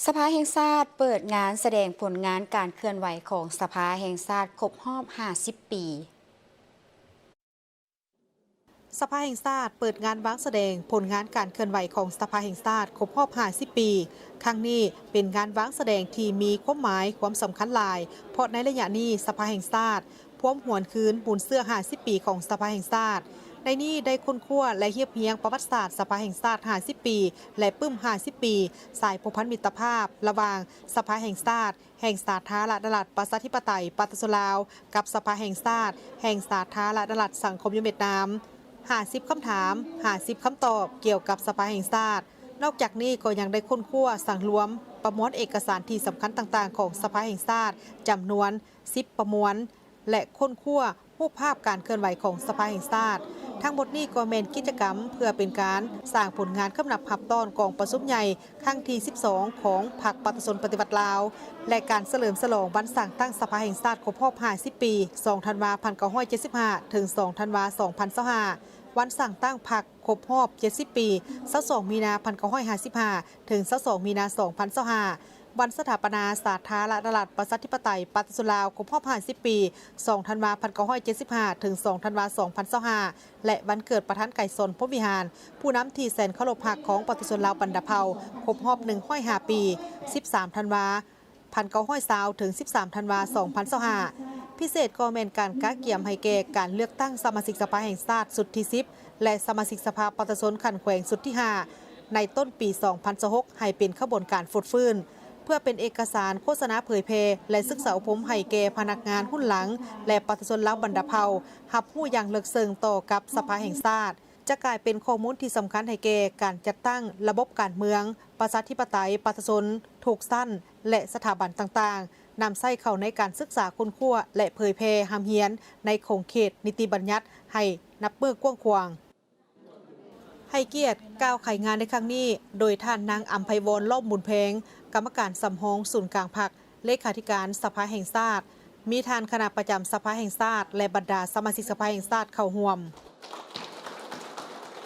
ສະພາແຫ່ງຊາດເປີດງານສະແດງຜົນງານການເຄື່ອນໄຫວຂອງສະພາແຫ່ງຊາດຄົບຮອບຫ້າສິບປີ. ສະພາແຫ່ງຊາດເປີດງານວາງສະແດງຜົນງານການເຄື່ອນໄຫວຂອງສະພາແຫ່ງຊາດຄົບຮອບຫ້າສິບປີ. ຄັ້ງນີ້ເປັນງານວາງສະແດງທີ່ມີຄວາມໝາຍຄວາມສຳຄັນຫຼາຍ, ເພາະໃນໄລຍະນີ້ສະພາແຫ່ງຊາດພວມຫວນຄືນບຸນເຊື້ອຫ້າສິບປີຂອງສະພາແຫ່ງຊາດ. ໃນນີ້ໄດ້ຄົ້ນຄວ້າ ແລະ ຮຽບຮຽງປະຫວັດສາດສະພາແຫ່ງຊາດຫ້າສິບປີ ແລະ ປຶ້ມຫ້າສິບປີ, ສາຍພົວພັນມິດຕະພາບລະຫວ່າງສະພາແຫ່ງຊາດແຫ່ງສາທາລະນະລັດປະຊາທິປະໄຕປະຊາຊົນລາວ ກັບສະພາແຫ່ງຊາດແຫ່ງສາທາລະນະລັດສັງຄົມນິຍົມຫວຽດນາມ, ຫ້າສິບຄຳຖາມ, ຫ້າສິບຄຳຕອບກ່ຽວກັບສະພາແຫ່ງຊາດ. ນອກຈາກນີ້ກໍຍັງໄດ້ຄົ້ນຄວ້າ, ສັງລວມ, ປະມວນເອກະສານທີ່ສຳຄັນຕ່າງໆຂອງສະພາແຫ່ງຊາດ ຈຳນວນສິບປະມວນ ແລະ ຄົ້ນຄວ້າຮູບພາບການເຄື່ອນໄຫວຂອງສະພາແຫ່ງຊາດ. ທັງໝົດນີ້ກໍແມ່ນກິດຈະກຳເພື່ອເປັນການສ້າງຜົນງານຄຳນັບຮັບຕ້ອນກອງປະຊຸມໃຫຍ່ຄັ້ງທີສິບສອງຂອງພັກປະຊາຊົນປະຕິວັດລາວ ແລະ ການສະເຫຼີມສະຫຼອງວັນສ້າງຕັ້ງສະພາແຫ່ງຊາດຄົບຮອບຫ້າສິບປີ ສອງທັນວາ ພັນເກົ້າຮ້ອຍເຈັດສິບຫ້າ ເຖິງ ສອງທັນວາ ສອງພັນຊາວຫ້າ, ວັນສ້າງຕັ້ງພັກຄົບຮອບເຈັດສິບປີ ຊາວສອງມີນາ ພັນເກົ້າຮ້ອຍຫ້າສິບຫ້າ ເຖິງ ຊາວສອງມີນາ ສອງພັນຊາວຫ້າ, ວັນສະຖາປະນາສາທາລະນະລັດປະຊາທິປະໄຕປະຊາຊົນລາວຄົບຮອບຫ້າສິບປີ ສອງທັນວາ ພັນເກົ້າຮ້ອຍເຈັດສິບຫ້າ ເຖິງ ສອງທັນວາ ສອງພັນຊາວຫ້າ ແລະ ວັນເກີດປະທານໄກສອນ ພົມວິຫານ ຜູ້ນຳທີ່ແສນເຄົາລົບຮັກຂອງປະຊາຊົນລາວບັນດາເຜົ່າ ຄົບຮອບໜຶ່ງຮ້ອຍຫ້າປີ ສິບສາມທັນວາ ພັນເກົ້າຮ້ອຍຊາວ ເຖິງ ສິບສາມທັນວາ ສອງພັນຊາວຫ້າ. ພິເສດກໍແມ່ນການກະກຽມໃຫ້ແກ່ການເລືອກຕັ້ງສະມາຊິກສະພາແຫ່ງຊາດຊຸດທີສິບ ແລະ ສະມາຊິກສະພາປະຊາຊົນຂັ້ນແຂວງຊຸດທີຫ້າ ໃນຕົ້ນປີສອງພັນຊາວຫົກ ໃຫ້ເປັນຂະບວນການຟົດຟື້ນ ເພື່ອເປັນເອກະສານໂຄສະນາເຜີຍແຜ່ ແລະ ສຶກສາອົບຮົມໃຫ້ແກ່ພະນັກງານຮຸ່ນຫຼັງ ແລະ ປະຊາຊົນລາວບັນດາເຜົ່າ ຮັບຮູ້ຢ່າງເລິກເຊິ່ງຕໍ່ກັບສະພາແຫ່ງຊາດ, ຈະກາຍເປັນຂໍ້ມູນທີ່ສຳຄັນໃຫ້ແກ່ການຈັດຕັ້ງລະບົບການເມືອງປະຊາທິປະໄຕປະຊາຊົນທຸກຊັ້ນ ແລະ ສະຖາບັນຕ່າງໆ, ນຳໃຊ້ເຂົ້າໃນການສຶກສາຄົ້ນຄວ້າ ແລະ ເຜີຍແຜ່ຮ່ຳຮຽນໃນຂົງເຂດນິຕິບັນຍັດໃຫ້ນັບມື້ກວ້າງຂວາງ. ໃຫ້ກຽດກ່າວໄຂງານໃນຄັ້ງນີ້ ໂດຍທ່ານນາງອຳໄພວອນ ລ້ອມບຸນແພງ ກຳມະການສຳຮອງສູນກາງພັກ, ເລຂາທິການສະພາແຫ່ງຊາດ, ມີທ່ານຄະນະປະຈຳສະພາແຫ່ງຊາດ ແລະ ບັນດາສະມາຊິກສະພາແຫ່ງຊາດເຂົ້າຮ່ວມ.